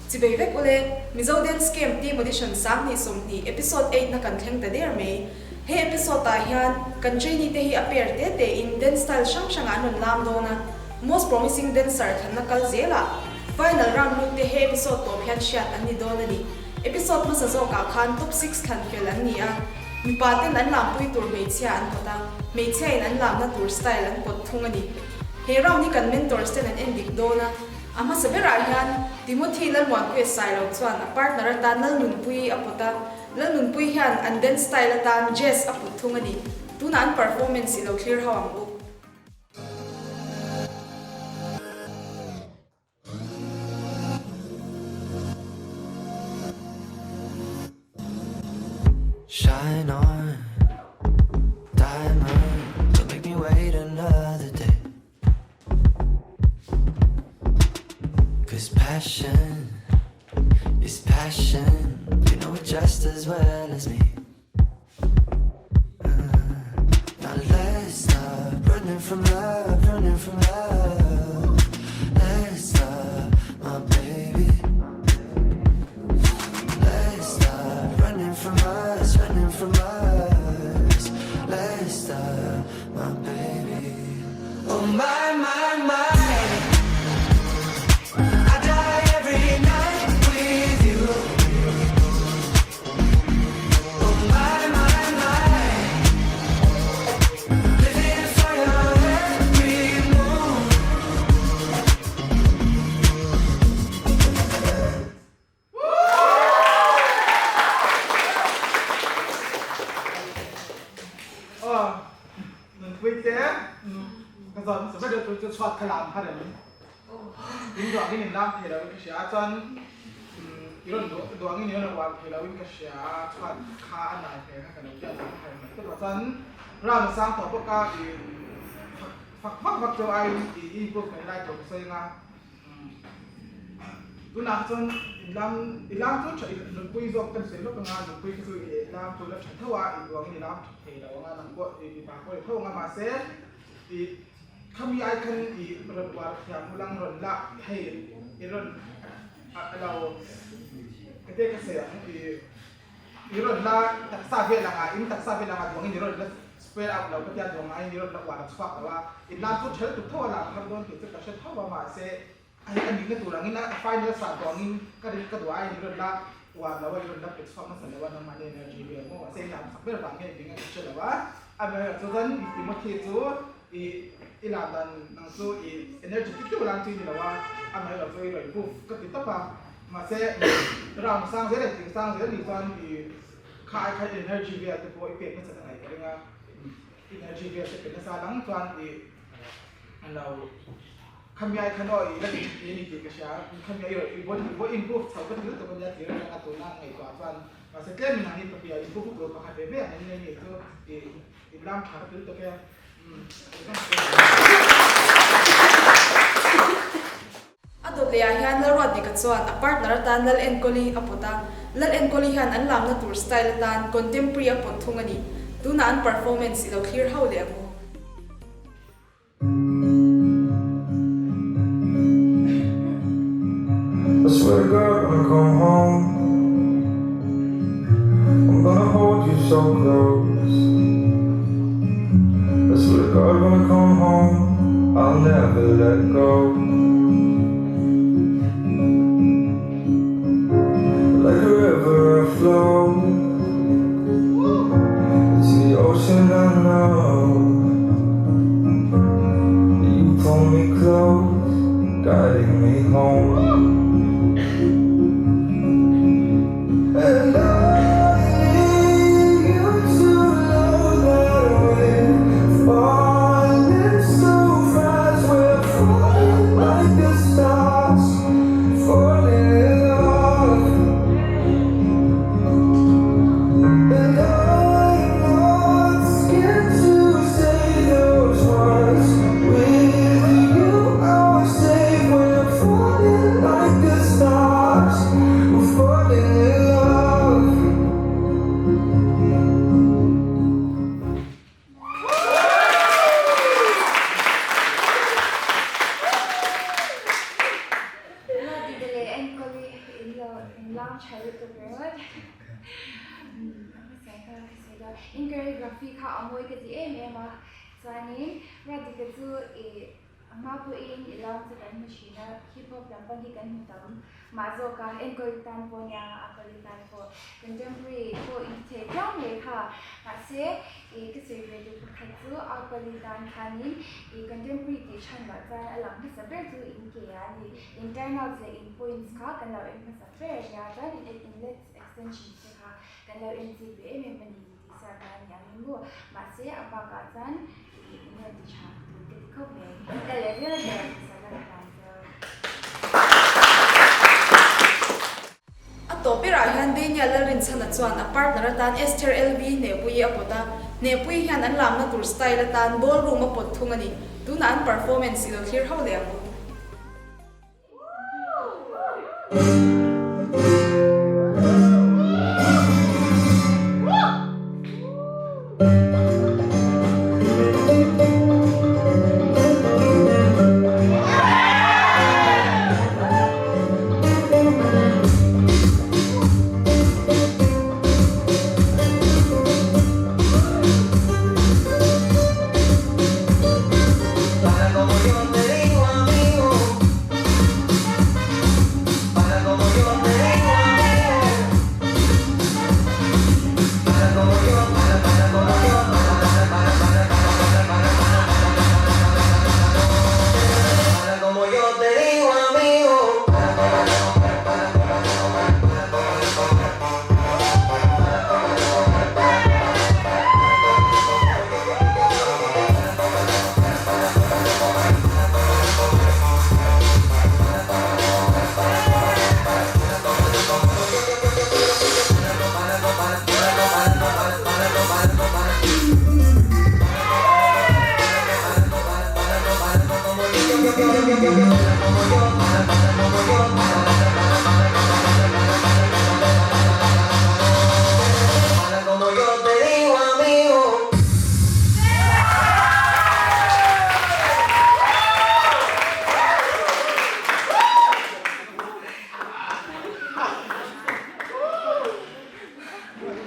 Chibei vek ule, Mizo Dance Camp Team Audition 2020 Episode 8 na kan thleng ta der mai. He episode ah hian kan trainee te hi a pair te te in dance style hrang hrang ah an rawn lam dawn a, Most Promising Dancer thlanna kal zel ah Final round lut te he episode tawp hian hriat an ni dawn a ni. Episode hmasa zawk ah khan top six thlan fel an ni a, mipa ten an lampui tur hmeichhia an pawt a, hmeichhia in an lamna tur style an pawt thung a ni. He round hi kan mentors ten an en dik dawn a, a hmasa berah hian Timothy Lalmuanpuia Sailo chuan a partner atan Lalnunpuii a pawt a, Lalnunpuii hian an dance style atan jazz a put thung a ni. Tunah an performance i lo thlir ho ang u. Shine on, diamond, don't make me wait another day. Cause passion is passion, you know it just as well as me. Now let's stop running from love, running from love. Let's stop, my baby. Let's stop running from us, running from us. Let's stop, my baby. Oh my, my, my. I die every night with you. Oh my, my, my. Living for your every move. Aw, nunpui te, ka zawn hmasa ber deuh chu chhuat kha lam kha rem in duang in in lam thei lo in ka hria a chuan i rawn duang in i rawn uar thei lo in ka hria a chhuat kha a nai hmel kha ka lo tia chuan kha rem mai tawp a chuan round a sang tawh bawk a i fak vak vak chu aiin i improvement lai tur ka sawi anga. Tunah chuan inlam i lam chu tha nunpui zawk kan sawi lawk anga nunpui kha chu i lam chu la tha tho a i duangin i lam tha thei lo anga nang pawh i mipa pawh i tho anga mahse i khami ai khan i rawn uar thiam ulang rawn la hei i rawn a lo ete ka sawi ang i I rawn la taksa vel anga in taksa vel anga duangin i rawn la spread out lo ka tia duang aiin i rawn la uar a chhuak lo a, in lam chu ṭhel tuk tho a lam har dawn tih chu ka hre tho a mahse hei a nihna tur angin a final san tawh angin ka rin ka duh aiin i rawn la uar lo a i rawn la pe chhuak nasa lo a nangmahni energy vel maw mahse i lam sak ber vang hian i ding a hre lo a, amaherawhchu chuan Timothy chu i i lam dan nang chu i energy dik deuh lam chu i ni lo a, amaherawhchu i rawn improve ka ti tawp a. Mahse, round sang zel leh tling sang zel nih chuan i kha ai khan energy vel te pawh i pek nasa ta ngaih ka ring a, energy vel te pe nasa dang chuan i an lo khami ai khan aw i la ti tha thei a ni tih ka hria, khami ai i body pawh improve chho ka ti lutuk a nia tir atanga tuna ngaihtuah chuan mahse tlem in ang hi pahnih a improve tur pakhat ve ve ang in nei ni chu i inlam tha ka ti lutuk e. A dawt lehah hian Lalruatdika chuan a partner atan Lal Enkawli a pawt a, Lal Enkawli hian an lamna tur style atan contemporary a pawt thung a ni. Tunah an performance i lo thlir ho leh ang u. I swear to God when I come home I'm gonna hold you so close I swear to God when I come home I'll never let go Like a river I flow To the ocean I know You pull me close Guiding me home And I need you to know that we're falling so fast We're falling like the stars Falling in love And I'm not scared to say those words. Chuanin Radhika chu i a hma pawhin i lam chu kan hmu thin a, hip hop lampang hi kan hmu tam mah zawk a, enkawl tan pawh nia a kawl tan pawh contemporary pawh in ti thei viau mai kha. Mahse i ka sawi ve duh pakhat chu a kawl tan khanin i contemporary tih chhan loh chuan a lang hmasa ber chu in ke a ni. In turnout leh in points kha kan lo en hmasa ber a nia chuan in inlet extension te kha kan lo en chik ve em em a ni. Tisa ta a ni ang in maw? Mahse a bakah chuan i in rawn ti tha tur ka ti khawp mai. Ka leh viau a ber hrisel a ka tan chu. A tawp berah hian Daniel Lalrinchhana chuan a partner atan Esther LV Hnehpuii a pawt a, Hnehpuii hian an lamna tur style atan ballroom a pawt thung a ni. Tunah an performance i lo thlir ho leh ang u.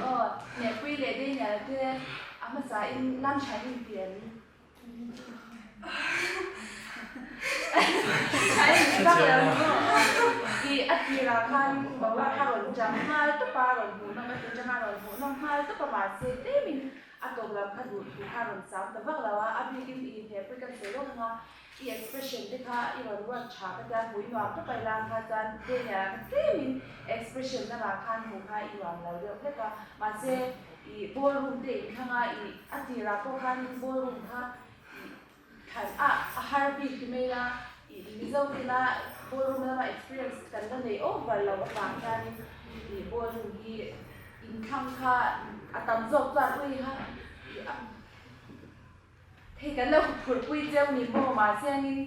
Aw, Nehpui leh Daniel te a hmasa in lam tha in ti an tha in ti vak lo ni maw? I a tirah khan boruak kha rawn chang nghal tawp a, rawn hmuh nawm a ti chang a, rawn hmuh nawm nghal tawp a mahse tlemin a tawp lam kha duh thu kha rawn sam ta vak lo a, a bikin i Nehpui kan sawi lawk ang a, I expression te kha i rawn ruat tha ka tia hmuh i nuam tawp a ilang kha chuan Daniel kha tlemin expression lamah khan hmuh kha i nuam lo deuh hlek a, mahse i ballroom te in thlang a, i a tirah pawh khanin ballroom kha i thlan a a har bik ti mai la, i Mizo tina ballroom lama experience kan la nei over lo avang hianin i ballroom hi inthlang kha a tam zawk chuan ui kha i a. Hei kan lo phurpui cheu ni maw mahse angin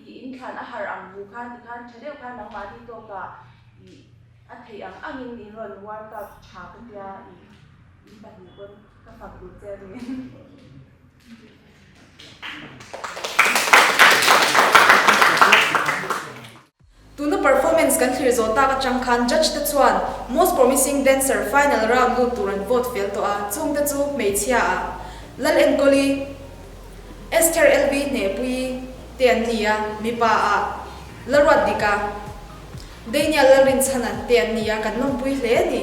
i inthlan a harh ang hu khan tikhan tha deuh khan nangmahni tawkah i a theih ang angin in rawn workout tha ka tia i in pahnih pawn ka fak duh che a ni. Tuna performance kan thlir zawh tak atang khan judge te chuan Most Promising Dancer final round lut tur an vote fel tawh a, chung te chu hmeichhia ah Lalenkawli, Esther LV Hnehpuii te an ni a, mipa ah Lalruatdika, Daniel Lalrinchhana te an ni a, kan lawmpui hle a ni.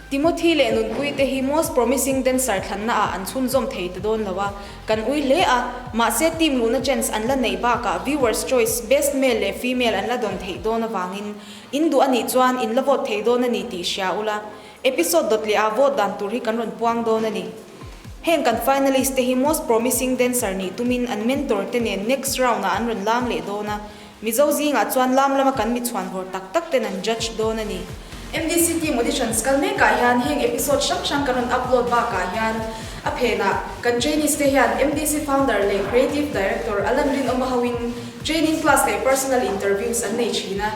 Timothy leh Nunpui te hi Most Promising Dancer thlanna ah an chhunzawm thei ta dawn lo a, kan ui hle a, mahse team luhna chance an la neih bakah Viewers Choice Best Male leh Female an la dawn theih dawn avangin in duh a nih chuan in la vote thei dawn a ni tih hria ula, episode dawt leh ah vote dan tur hi kan rawn puang dawn a ni. Heng kan finalist te hi Most Promising Dancer nih tumin an mentor te nen next round ah an rawn lam leh dawn a, Mizo zingah chuan lam lama kan mi chhuan vawr tak tak ten an judge dawn a ni. MDC team auditions kal mekah hian heng episode hrang hrang kan rawn upload bakah hian a phenah kan trainees te hian MDC founder leh creative director Alan Rinawma hoin training class leh personal interviews an nei thin a,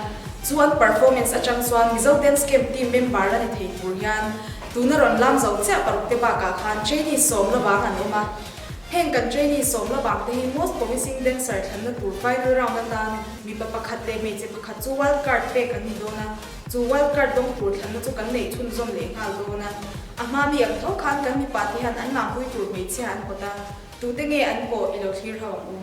chu an performance atang chuan Mizo Dance Camp team member la ni thei tur hian tuna rawn lam zo chiah paruk te bakah khan trainees sawm lovang an awm a. Heng kan trainee sawm lamah te hi Most Promising Dancer thlanna tur final round atan mipa pakhat leh hmeichhe pakhat chu wild card pek an ni dawn a, chu wild card dawng tur thlanna chu kan neih chhunzawm leh nghal dawn a. A hma mi ang tho khan kan mipa te hian an lampui tur hmeichhia an pawt a. Tute nge an pawh i lo thlir ho ang u.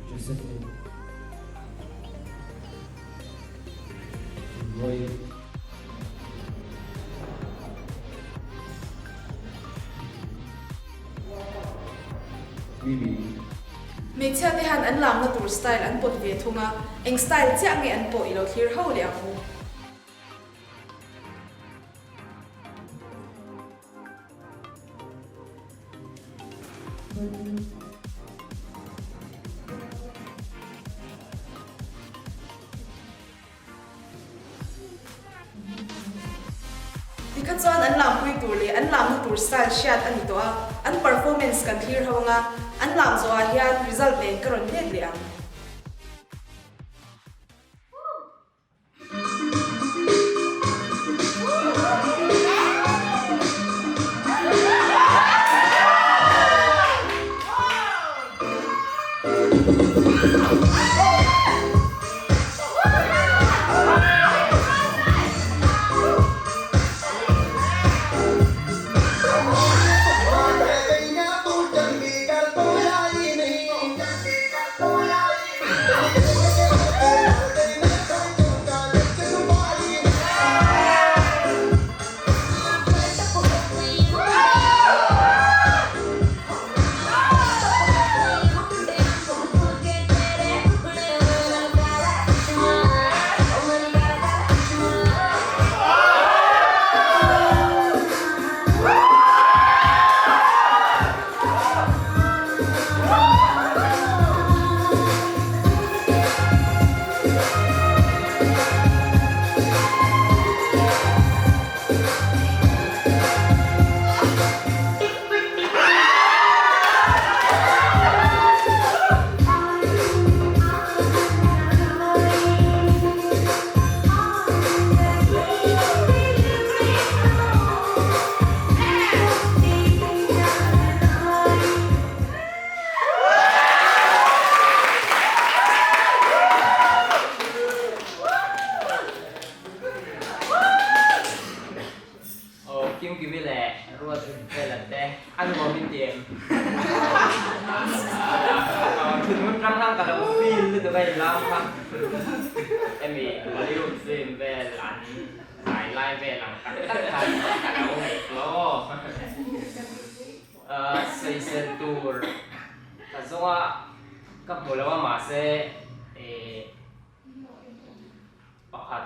Josephine Roy Mimi. Hmeichhia te hian an lamna tur style an pawt ve thung a, eng style chiah nge an pawh i lo thlir ho leh ang u. Tikha chuan an lampui tur leh an lamna tur style hriat a ni tawh a, an performance kan thlir ho anga, an lam zawhah hian result nen ka rawn let leh ang. Aw Kimkimi leh Ruat Vela te a nuam in ti em? Thut hmun hrang hrang ka lo feel lutuk a inlam kha. Hemi Hollywood film vel an zai lai vel ang tak tak khan ka lo ngaihtuah aw. Sawisel tur ka zawnga ka hmu lo a mahse pakhat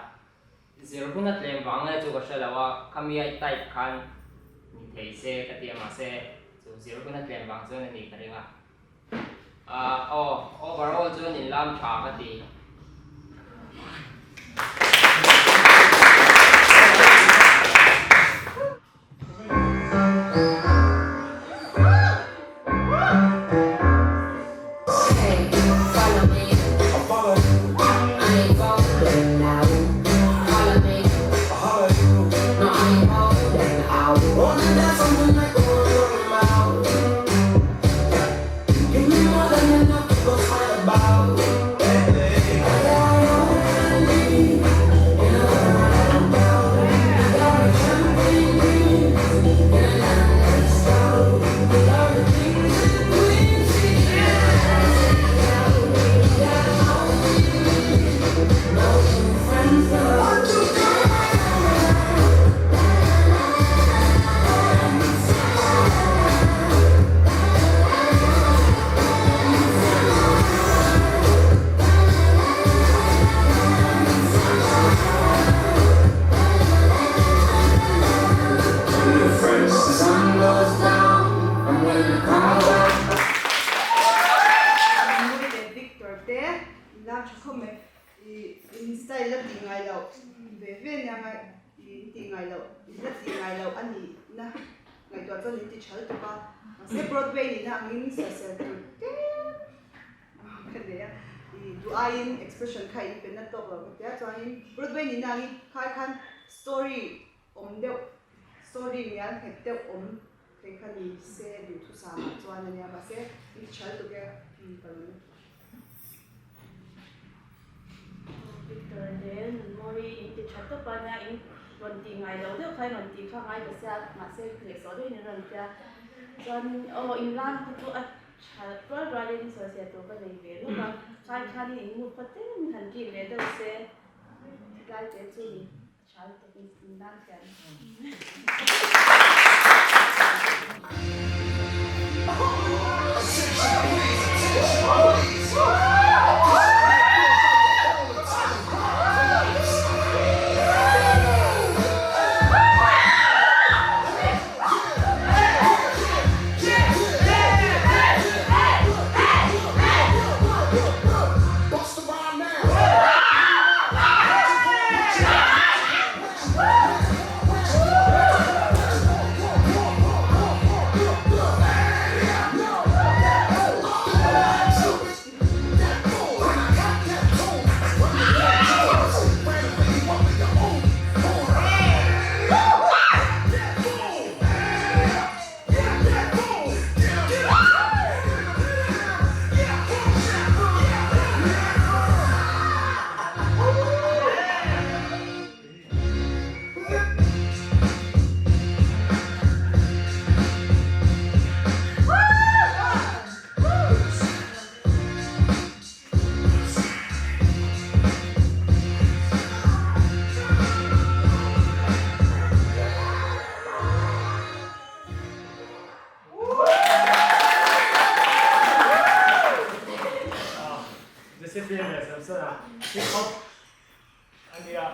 Zir hun a tlem vang nge chu ka hre lo a, khami a i type khan ni thei se ka ti a mahse chu zir hun a tlem vang chuan a ni ka ring a. Ahh aw overall chuan in lam tha ka ti. Victor te lam tha khawp mai ih in style la tih ngai loh ve ve nia ngai ih in tih ngai loh in la tih ngai loh a nih na ngaihtuah chuan in ti tha lutuk a mahse Broadway nihna angin sawisel tur tlem ka nei a ih duh aiin expression kha in pe na tawk lo ka tia chuanin Broadway nihna angin khai khan story awm deuh story ngial nghet deuh awm thei kha ni se duhthusam ah chuan a nia mahse in ti tha lutuk e ka rawn. Victor leh Nunmawii in ti tha tawp a nia in rawn tih ngai loh deuh kha in rawn tih kha ngai ta sia mahse hnehsawh deuhin in rawn tia chuanin aw in lam kha chu a tha rual rualin sawisel tur ka nei ve lawk a khai khanin in move kha tlem in han kik leh deuh se tlai te chu ni a tha lutuk in lam thiam. Josephine leh Samsona hip hop a nia.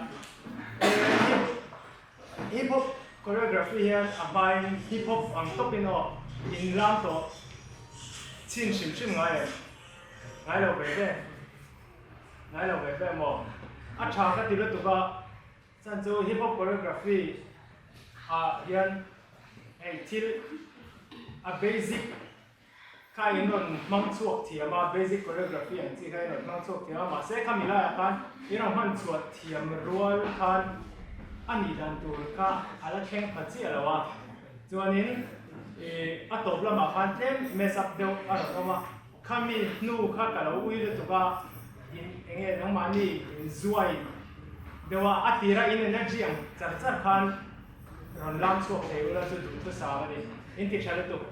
Hip hop choreography hian a hmain hip hop ang tawpin aw in lam tawh chhin hrim hrim ngai em? Ngai lo ve ve. Ngai lo ve ve maw? A tha ka ti lutuk a, chan chu hip hop choreography ah hian hei thil a basic Kha in rawn hmang chhuak thiam a, basic choreography ang chi kha in rawn hmang chhuak thiam a, mahse khami laiah khan in rawn hman chhuah thiam rual khan a nih dan tur kha a la thleng pha chiah lo a, chuanin ih a tawp lamah khan tlem mess up deuh a rawn awm a, khami hnu kha ka lo ui lutuk a, in eng nge nangmahni in zuai deuh a, a tira in energy ang char char khan rawn lam chhuak thei ula chu duhthusam a ni, in ti tha lutuk.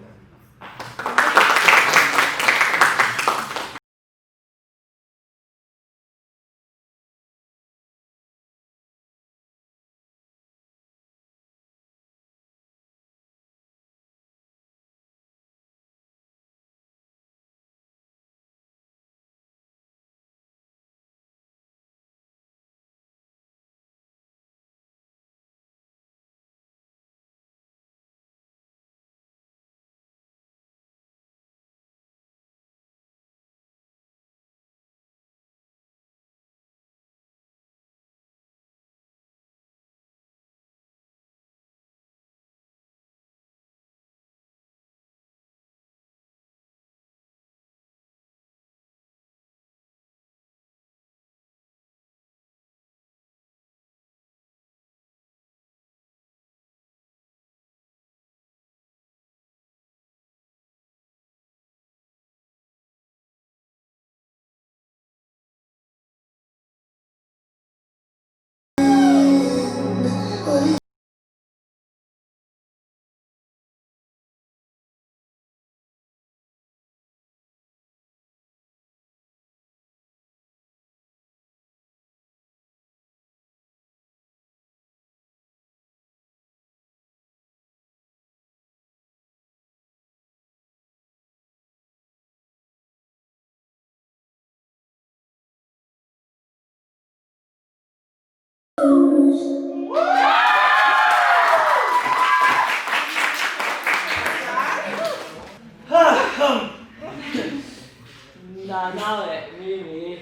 Nana leh Mimi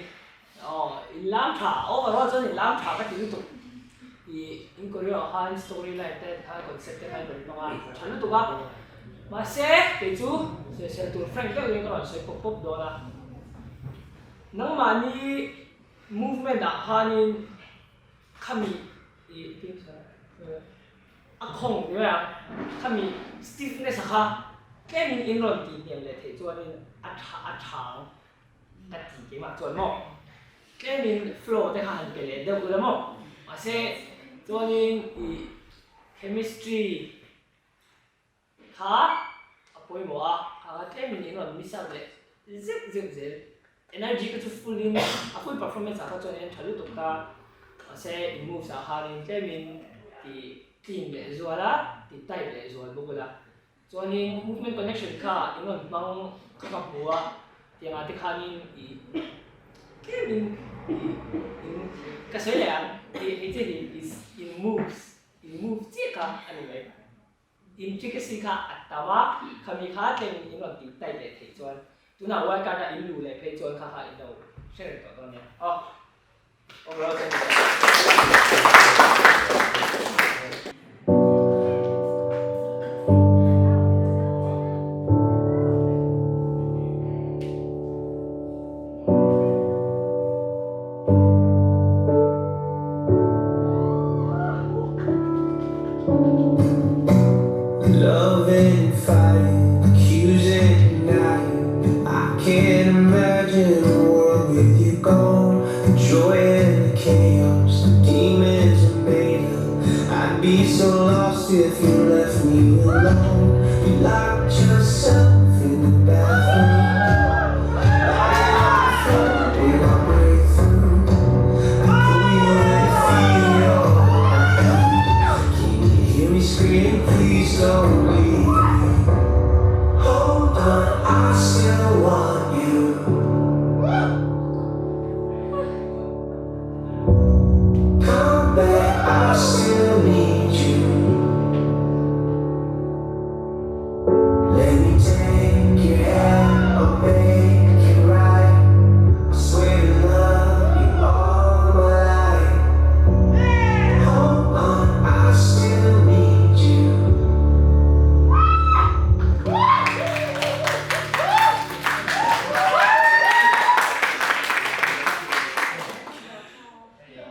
Aw, in lam tha, overall chuan in lam tha ka ti lutuk. Ih, in choreo ah khan story line te kha concept te kha in rawn hmang a, tha lutuk a. Mahse, kei chu sawisel tur frank deuh in ka rawn sawi pawp pawp dawn a. Nangmahni movement ah khanin khami ih a khawng ti mai ang, khami stiffness a kha tlemin in rawn tihhniam leh theih chuanin a tha a thang. Ka ti keimah chuan maw? Tlemin flow te kha han pe leh deuh ula maw? Mahse chuanin i chemistry kha a pawimawh a, kha kha tlemin in rawn miss out leh zeuh zeuh zel. Energy kha chu full in a full performance ah kha chuan in tha lutuk ta, mahse in moves ah khanin tlemin ti clean leh zual a, ti tight leh zual bawk ula. Chuanin movement connection kha in rawn hmang kha ka hmu a, tiangah te khanin i tlemin i in ka sawi leh ang i hei che hi is in moves in move chiah kha a ni mai. Intricacy kha a tam a, khami kha tlemin in rawn tih tight leh theih chuan tunah wild card a in luh leh phei chuan kha kha in lo hre reng tawh dawn nia. Aw overall chuan ni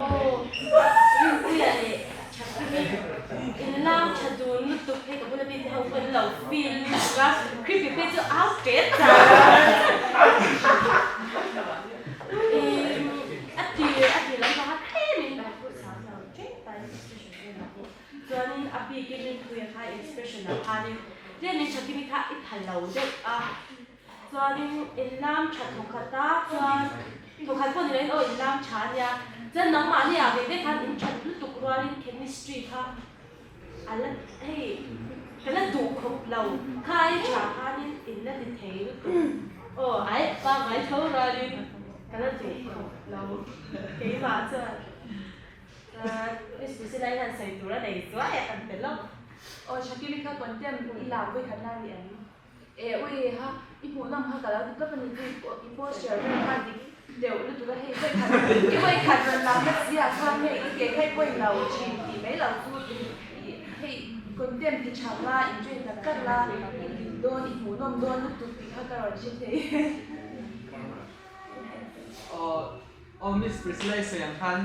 Aw, Rinpuia leh Thakimi in lam tha dun lutuk hei ka bula mite ho pawh an lo feel lutuk a, creepy phei chu au pe char a tir a tir lampang a tlemin ka han put sang lo ṭeng ta expression velah pawh chuanin a bikin Rinpuia kha expression ah khanin tlemin Thakimi kha i pha lo deuh a. Chuanin in lam tha thawkhat a, chuan thawkhat pawh ni loin aw in lam tha a nia. Chuan nangmahni ah ve ve khan in that lutuk rualin chemistry kha a la hei ka la duh khawp lo kha ai tha khanin in la ti thei lutuk aw ai pangngai tho rualin ka la duh khawp lo keimah chuan chuan Miss Priscilla-i hian sawi tur a nei zuai a kan pe lawk. Aw Shakili kha content i lak vawikhat na ni em? E ui ha, i hmuh nawm kha ka lo ti tawp a ni tui pawh i posture vel kha dik deuh lutuk a hei vawi khat i vawi khat rawn lam na si ah khan hei i ke kha i point lo thin tih mai lo chu i hei content ti tha la in train tak tak la i dik dawn i hmuh nawm dawn lutuk tih kha ka rawn hre thei. Aw aw Miss Priscilla i sawi ang khan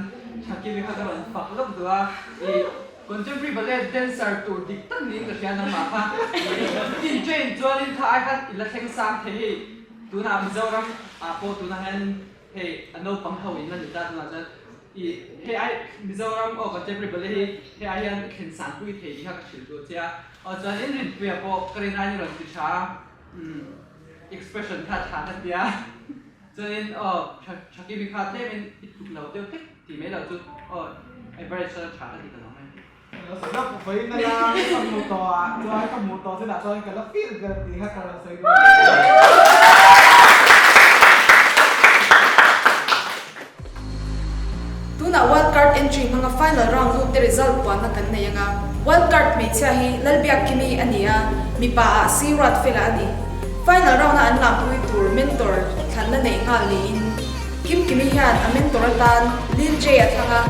Thakimi kha ka rawn fak lawk duh a, i contemporary ballet dancer tur dik tak niin ka hria nangmah kha i in train chuanin kha ai khan i la thleng sang thei hei tunah Mizoram ah pawh tunah hian hei a naupang ho in la ni ta tunah chuan i hei ai Mizoram aw contemporary ballet hi hei ai hian i thlen sang pui thei tih kha ka hrilh duh che a, aw chuan in rinpuia pawh ka rin aiin i rawn ti tha a, umm expression kha tha ka tia. Chuanin aw Thakimi kha tlemin i tluk lo deuh hlek tih mai lo chu aw average chuan a tha ka ti ta lo mai. Sawi lawk vawiin a la ka hmuh tawh ah chuan ka hmuh tawh chinah chuan ka la feel ber tih kha ka rawn sawi duh a ni. Tunah Wild Card entry hmanga final round lut te result puanna kan nei anga, Wild Card hmeichhia hi Lalbiakkimi a ni a, mipa ah Si Ruatfela a ni. Final round a an lampui tur mentor thlanna neih nghal niin Kimkimi hian a mentor atan Lil Jay a thlang a,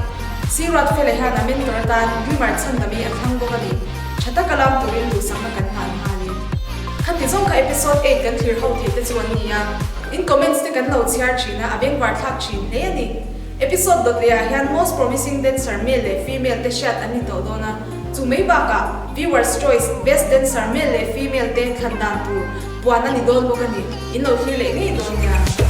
Si Ruatfela hian a mentor atan Dreamer Chhandami a thlang bawk a ni. Tha taka lam turin duhsakna kan hlan nghal e. Khati zawng kha episode eight kan thlir ho theih te chu an ni a. In comments te kan lo chhiar thin a, a bengvar thlak thin hle a ni. Episode dawt leh ah hian most promising dancer male leh female te hriat an ni tawh dawn a, chu mai bakah viewers choice best dancer male leh female te thlan dan tur puan a ni dawn bawk a ni. In lo thlir leh ngei dawn nia.